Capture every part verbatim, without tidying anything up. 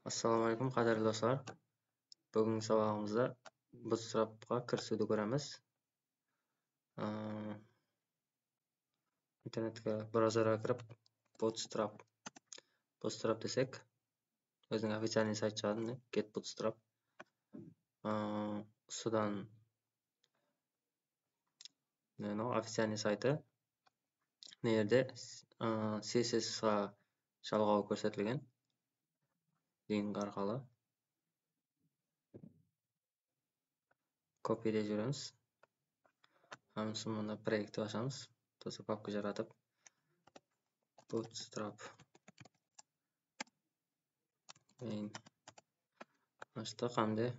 Assalawma áleykum, qádirli doslar. Búgingi sabaǵımızda Bootstrapqa kirisiwdi kóremiz. Aa, internetke, brauzerge kirip, Bootstrap, Bootstrap desek, óziniń oficialnıy saytı shıǵadı, mine, Get Bootstrap. Aa, usıdan Mınaw oficialnıy saytı. Mına jerde, ı, C S S qa jalǵawı kórsetilgen. Link arqalı. Kopiyde júremiz. Hám sonda proektti ashamız. Tosa papka jaratıp. Bootstrap. Keyin ashtıq, hám de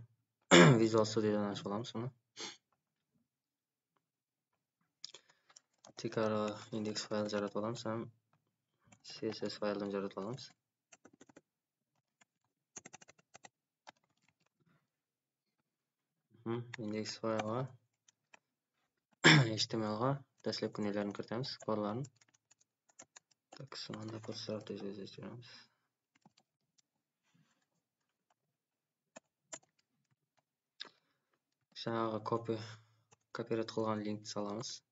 Visual Studiodan ashıp alamız bunı. Tiykarǵı indeks fayl jaratıp alamız hám C S S fayldan jaratıp alamız. Mhm, indeks faylǵa, H T M L ǵa dáslepki nelerin kiritemiz, kodların. Tak, sonda Bootstraptı izlep júremiz. Jańaǵı kopi-, kopirovat qılǵan linkti salamız.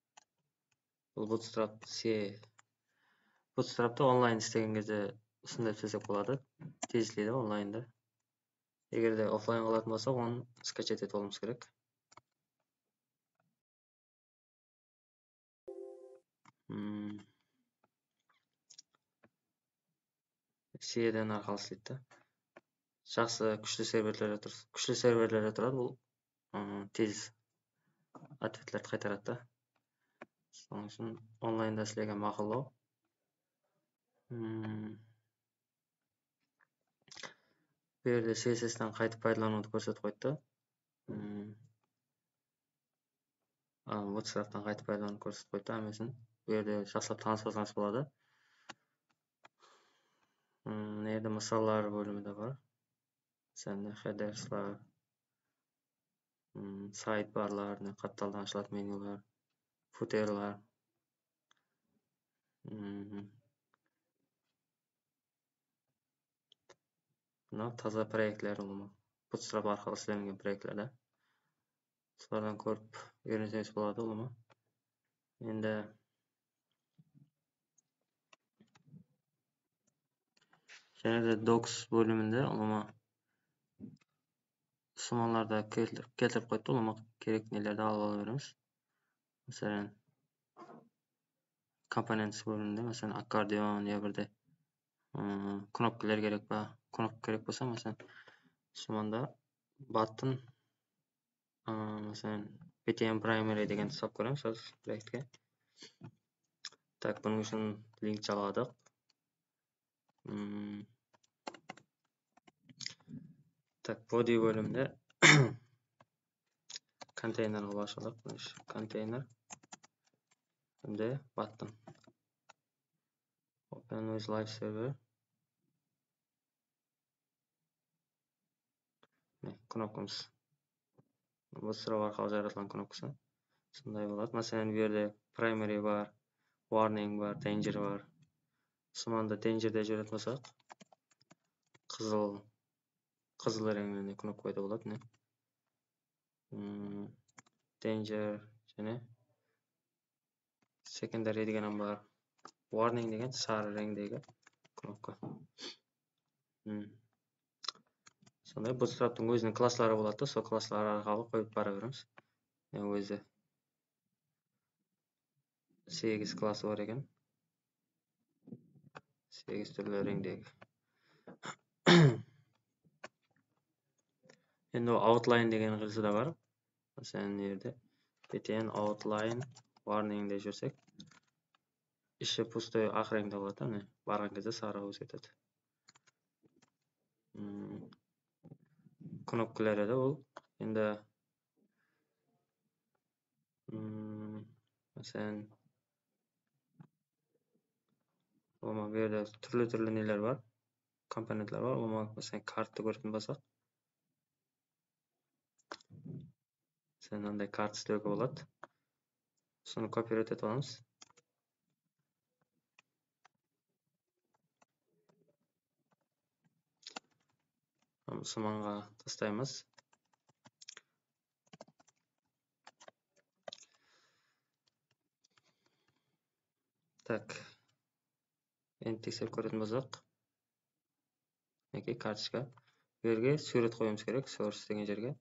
Bul Bootstrap C, Bootstraptı onlayn islegen gezde usınday islesek boladı. Tez isleydi onlaynda. Eger de oflayn qılatın bolsaq, onı skachat etip alıwımız kerek. Hmm. C D N arqalı isleydi da. Jaqsı, kúshli serverlerde tur-, kúshli serverlerde turadı bul. Im, tez otvetlerdi qaytaradı da. Sonıń ushın onlaynda islegen maqullıw. Hmm. Bu jerde C S S ten qaytıp paydalanıwdı kórsetip qoydı da. Hmm. A, Bootstraptan qaytıp paydalanıp kórsetip qoydı da hámmesin. Bu jerde jaqsılap tanıspasańız boladı. Hmm, mına jerde mısallar bólimi de bar. Sende headerslar, hmm, sidebarlar, ne, qaptaldan ashılatın menyular, footerlar. Hmm. Mınaw taza proektler ulıwma. Bootstrap arqalı islengen proektler de. Solardan kórip úyrenseńiz boladı ulıwma. Endi jáne de docs bóliminde ulıwma usımanlardı keltir-, keltirip qoyıptı, ulıwma kerek nelerdi alıp ala beremiz. Máselen, components bóliminde, máselen, akkordeon ya birde, ıı, knopkalar kerek pa? Knopka kerek bolsa, máselen, usımanda button, ıı, máselen, B T M primary degen tasap kóremiz házir proektke. Tak, bunıń ushın link jalǵadıq. Hmm. Tak, body bóliminde konteynerge basladıq. Mine, konteyner. Endi button. Open with live server. Mine, knopkamız. Bootstrap arqalı jaratılǵan knopkası. Sonday boladı. Máselen, bu jerde primary bar, warning bar, danger bar. Usımanda danger de júretin bolsaq, qızıl, qızıl reńli knopka payda boladı, mine. Hmm, danger jáne secondary degen hám bar. Warning degen sarı reńdegi knopka. Hmm. Sonday Bootstraptıń óziniń klassları boladı da, sol klassları arqalı qoyıp bara beremiz. Mine, ózi segiz klası bar eken. Segiz túrli reńdegi. Endi o outline degen qıylısı da bar. Máselen, mına jerde B T N outline warning de júrsek, ishi pustoy aq reńde boladı, mine, barǵan gezde sarıǵa ózgeredi. Hmm, knopkalar edi ol. Endi, hmm, máselen, ulıwma bu jerde túrli-túrli neler bar, komponentler bar. Ulıwma, máselen, karttı kóretin bolsaq, sen mınday kart islewge boladı. Usını kopirovat etip alamız. Usı manǵa tastaymız. Tak. Endi tekserip kóretin bolsaq. Minekey, kartochka. Bu jerge súwret qoyıwımız kerek, source degen jerge.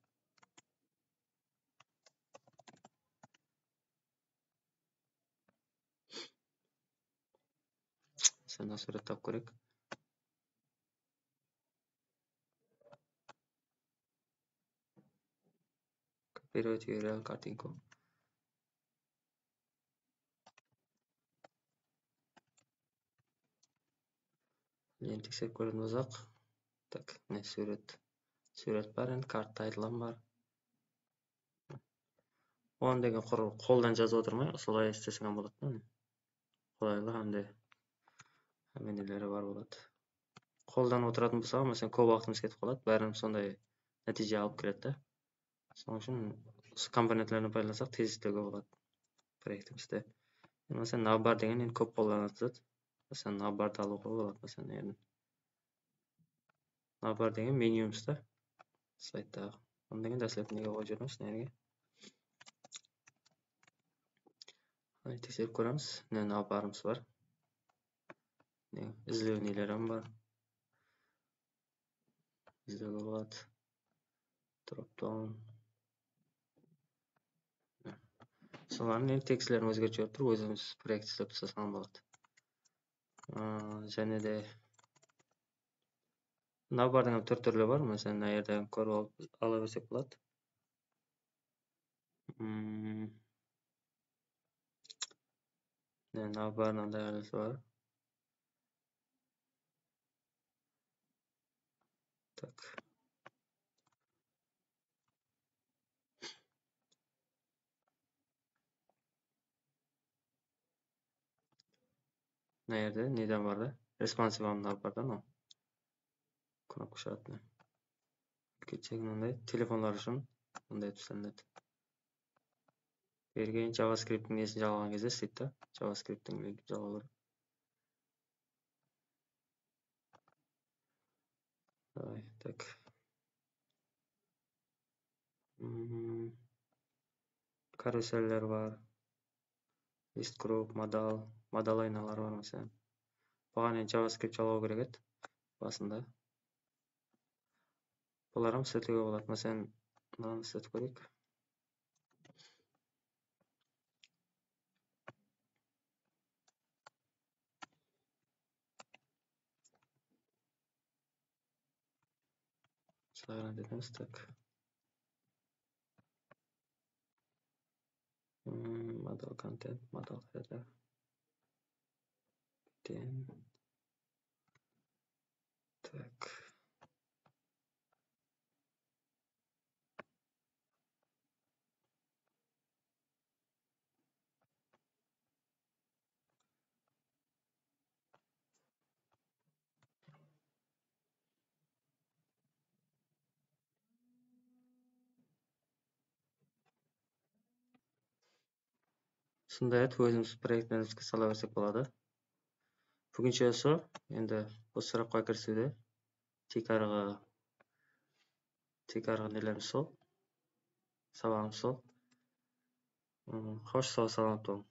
Sonda súwret tap kerek. Копировать U R L картинку. Endi tekserip kóretin bolsaq. Tak, mine súwret. Súwret bar, endi card title bar. Onı degen qur qoldan jazıp otırmay, usılay isleseń hám boladı da, mine. Qolaylı hám de hámme neleri bar boladı. Qoldan otıratın bolsa, máselen, kóp waqtımız ketip qaladı, bárin sonday nátiyje alıp keledi da. Sonıń ushın usı komponentlerden paydallansaq, tez islewge boladı proektimizdi. Endi, máselen, navbar degen endi kóp qollanatın zat. Máselen, navbardı alıwǵa boladı, máselen, endi. Navbar degen menyumız da, sayttaǵı. Onı degen dáslepki nege qoyıp jibermez, nerege? Mine, tekserip kóremiz. Mine, navbarımız bar. Mine, izlew neleri hám bar. Izlewge boladı. Dropdown. Solardıń endi tekstlerin ózgertip jiberip turıp, ózimiz proekt islep taslasań boladı. Aa, jáne de navbardıń hám túr-túrli bar. Máselen, mına jerden kórip alıp, ala bersek boladı. Hmm. Mine, navbardıń da hálisi bar. Tak. Mına jerde neden bardı? Responsive anlar bardı, no. Knopka shıǵadı. Ketsek, mınday telefonlar ushın mınday etip islenedi. Bergen JavaScripttiń nesin jalǵaǵan gezde isleydi da. JavaScripttiń linkin jalǵaw kerek. Ay, tak. Hmm. Karuseller bar. List group, modal, modal aynalar bar, máselen. Buǵan endi JavaScript jalǵaw kerek edi basında. Bular hám isletiwge boladı. Máselen, mınanı isletip kóreyik. Saqlanıp ketemiz, tak. Hmm, modal content, modal header. Then, tak. Usınday etip ózimiz proektlerimizge sala bersek boladı. Búginshe usı, endi usı sırapqa kirisiwde tiykarǵı, tiykarǵı nelerimiz sol, sabaǵımız sol. Hmm, xosh, saw-salamat bolıń.